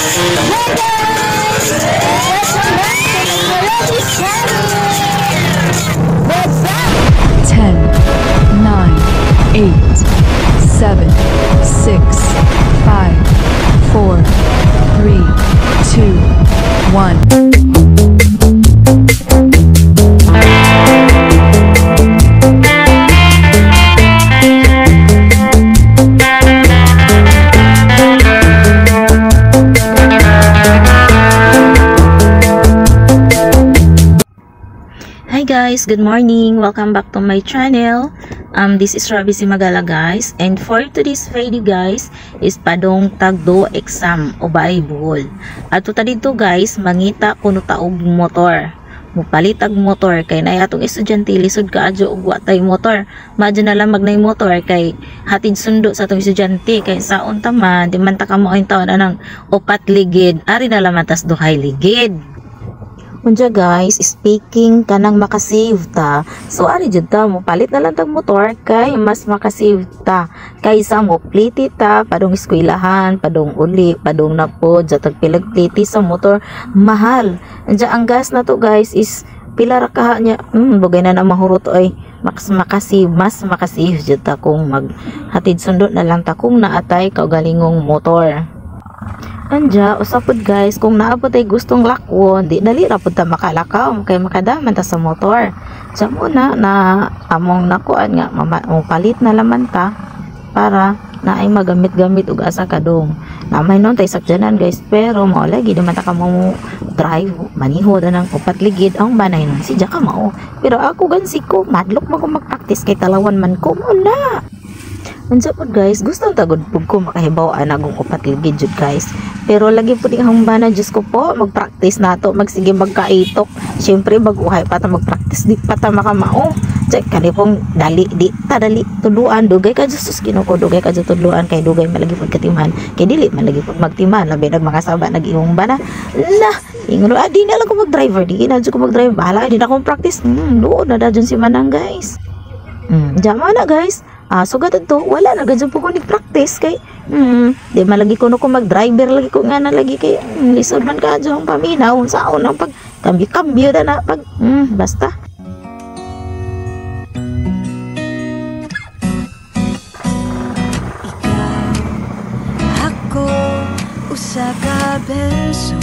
Hey guys! Welcome back to my Robbie's channel! What's up? 10, 9, 8, 7, 6, 5, 4, 3, 2, 1. Hi guys, good morning. Welcome back to my channel. This is Robbie Cimagala, guys. And for today's video, guys, is padong tagdo exam o baay Bohol. Ato ta dito, guys, mangita kuno ta og motor. Mupalit ag motor kay nay atong estudyante lisod kaadyo og wa tay motor. Madyo na lang magnay motor kay hatid sundo sa atong estudyante kay saon ta man di man ta kamo ang taon anang upat ligid, ari na lang man tas duhay ligid. Unya guys, speaking kanang makasave ta. So ari jud ta mo palit na lang tag motor kay mas makasave ta kaysa mo pliti ta padung eskwelahan, padung uli, padung napod sa tag pilag pliti sa motor, mahal. Unya ang gas na to, guys, is pila ra kaha niya. Bugay na na mahurot oy. Mas makasave, mas makasave jud ta kung maghatid sundo na lang ta kung naatay kaugalingong motor. Anja, usa pod guys, kung naa pod tay gustong lakwon, di dali ra pod ta makalakaw kay makadaman ta sa motor. Sa muna na among nakuan nga mopalit na laman ta para naay magamit-gamit og asa kadong. Namay nun tay sakyanan, guys, pero mao lagi di man ta kamo mo drive maniho na ng upat ligid ang banay nun si ka mao. Pero ako gansi ko, madlok man ko mag-practice kay talawan man ko mo na. Unsa pod guys, gusto ta gud pud ko makahibaw anagong upat ligid jud, guys. Pero lagi pud ang bana, Diyos ko po, mag-practice nato, magsige magkaitok. Syempre baguhay pa ta mag-practice, di pa ta makamao. Check kani pong dali di ta dali tudluan dugay ka, Jesus Ginoo ko, dugay ka jud tudluan kay dugay malagi pud katiman. Kay dili malagi pud magtiman labi nag mga saba nag-imong bana. La, ingon ah, di na lang ko mag-driver, di na jud ko mag-driver. Bahala di na akong practice. Doon na dayon si Manang, guys. Diyan na guys. Ah, so gatod to, wala na gadyo po ko ni-practice kay di malagi ko no ko mag-driver lagi ko nga na lagi kay lisod man ka ang paminaw sa unang pag kambyo-kambyo na na pag basta. Ikaw, ako, usa ka beso.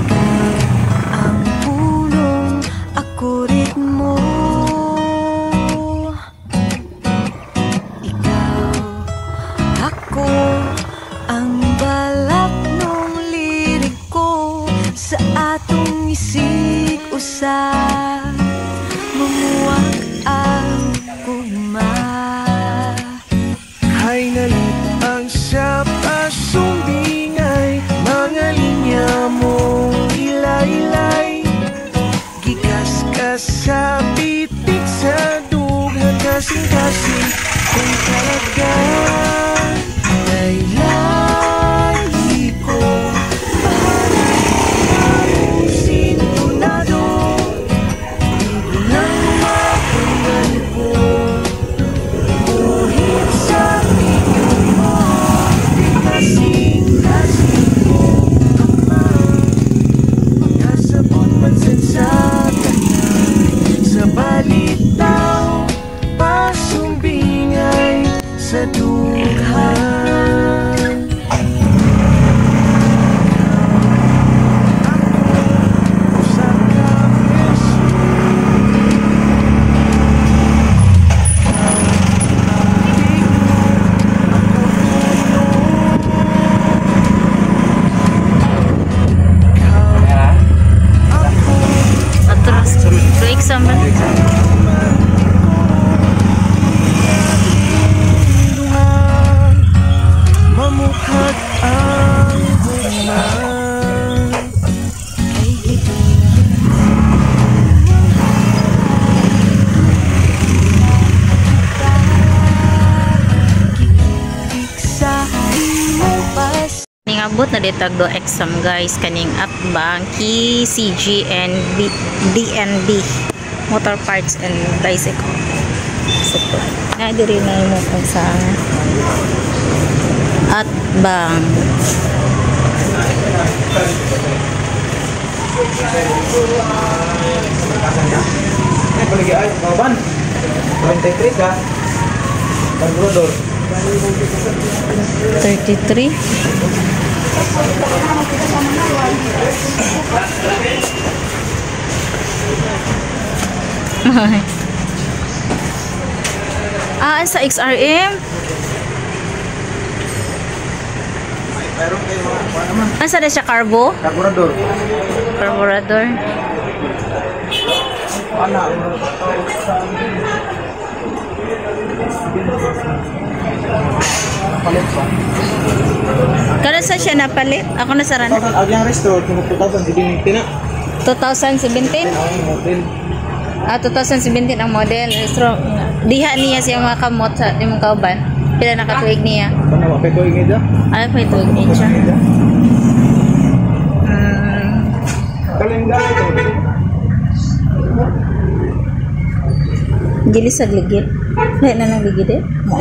Ikaw ang pulong, ako ritmo. Ikaw, ako, ang balak nung liriko. Sa atong isig usa, mumuwak ang gugma. Hay nalit ang sa pasumbingay, mga linya mong ilaylay. Gikas ka sa pitik sa dughan, kasing-kasing kung talaga ay lagi ko parang sintunado. Di ko na mapanggal ko. Ngunit sa tingin mo, di kasing-kasing ko ama. Kasabot man sa tanan, sa balitaw, pasumbingay sa dughan. Ako, usa ka beso. Atras, to exam man. Mamukhag ang gugma. Kay Gikitik sa imong pas Ningabot na ditag do exam, guys, kaning atbang KCG and B, DNB Motor Parts and Bicycle Supply. Na diri na mo kung sa At bang. Ay, palagi ay, kaban. 23 ka. Carburetor. 33. Ah, sa XRM? Meron kayo mga naman. Asa na siya, carbo? Carburetor. Carburetor. Ana. Palit pa. Kano sa siya napalit? Ako na sa rana. 2000 ang yung restore 2017 na. 2017? Ang model. Ah, 2017 ang model. So, diha niya siya mga kamot sa imong kauban. Pila nakatuig niya? Ano ba ko ingid ah? Ano pa ituig niya siya? Kalenda ito. Dili sa ligid. Lahi na lang ligid eh. Mo.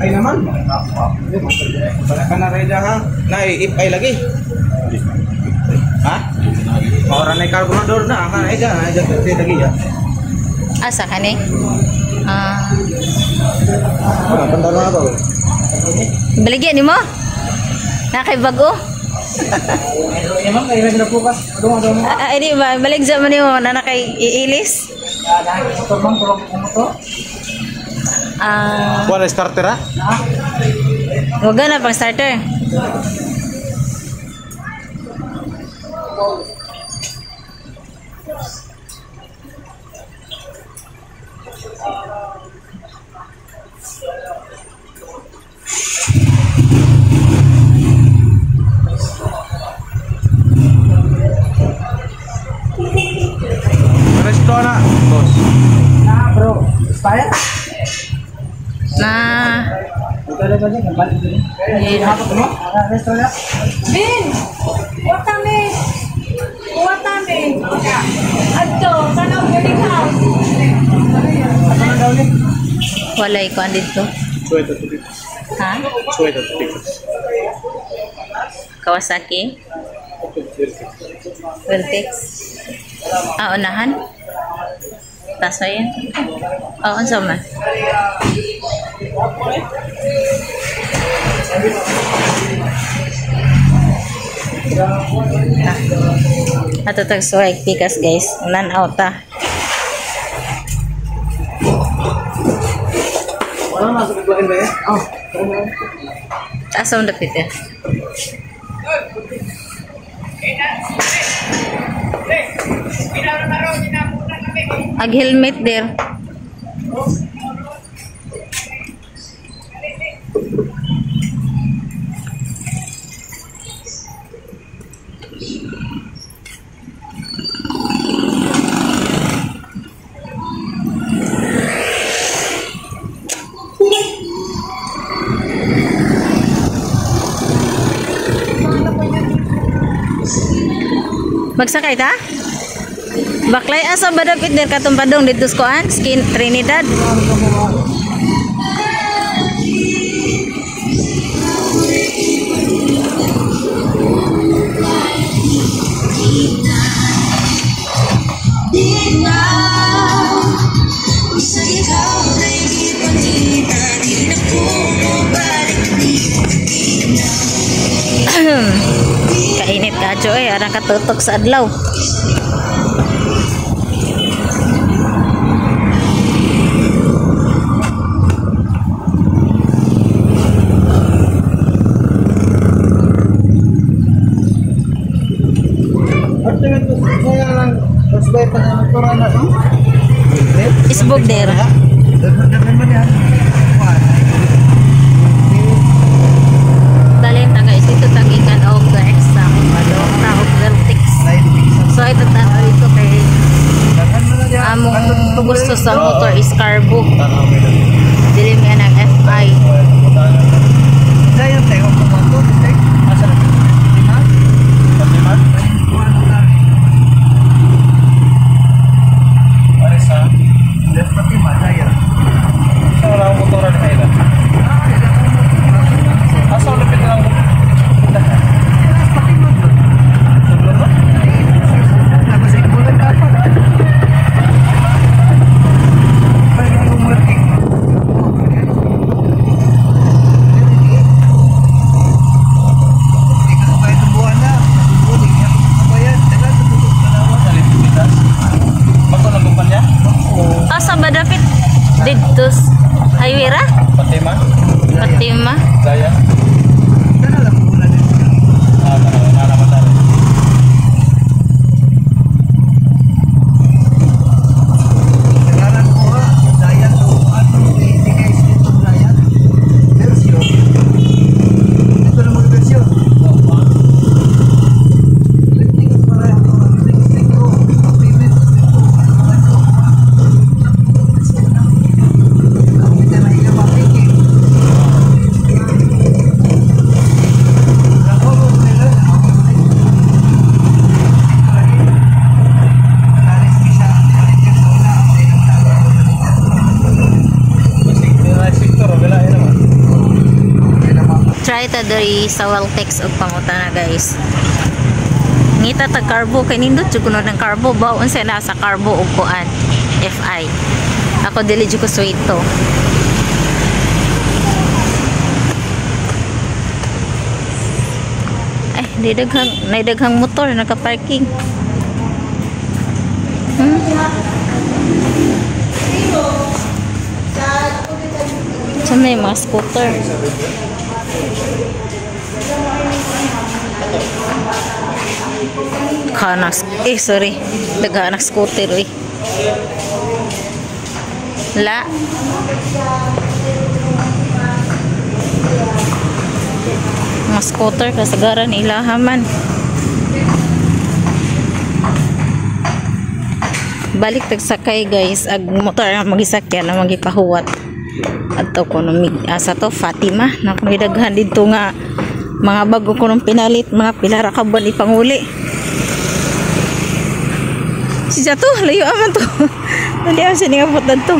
Ay naman. Kana reda ha. Na if ay lagi. Ha? Ora na carburetor na ka ay da ay da lagi ya. Asa ka ni? Ah, Wala bandaro na to. baligya nimo? Nakay bago? Ah, di ba? Balik sa man nimo na nakay iilis. Ah, Wala starter ha? wag na pang starter. Resto na, boss. Na Bin! Watame! Watame! Adto, tanaw boarding house. Walay ko dito. Suweta to pick. Ha? Suweta to pick. Kawasaki? Veltex? Ah, unahan? Taas na yan? Oo, oh, unsa man? Ah. Ato tag suway pikas guys. Nan out ta. Wala na sa kaglain ba eh? Oh. Taas ang dapit eh. Ag helmet there. Magsakay ta? Baklay asa ba dapit der katong padong dito sa kuan Skin Trinidad. Kainit kadyo eh, arang katutok sa adlaw. Isbog der. Dalhin ta guys, dito tagikan og exam padong ta og Veltex. So ito tanaw dito kay among gusto sa motor is carbo. Dili mi anang FI. Dito highway ra? Fatima? Fatima. Daya? Ah, tara, tara, tara. Try ta diri sa Waltex og pangutana, guys. Ngita ta carbo kay nindot jud kuno ng carbo ba, unsa na sa carbo og kuan FI. Ako dili jud ko suwito. Ay, di daghang, nay daghang motor naka-parking. Sa may mga scooter. Kanak, eh sorry, daghanak scooter eh. La. Mga scooter kasagaran ilahaman. Balik tagsakay, guys, ag motor ang magisakyan ang magipahuwat. Adto ko no asa to Fatima na kung daghan didto nga mga bago ko nung pinalit, mga pila ra ka buwan ipanguli. Si Jato, layo aman to. Dali ang siya nga to.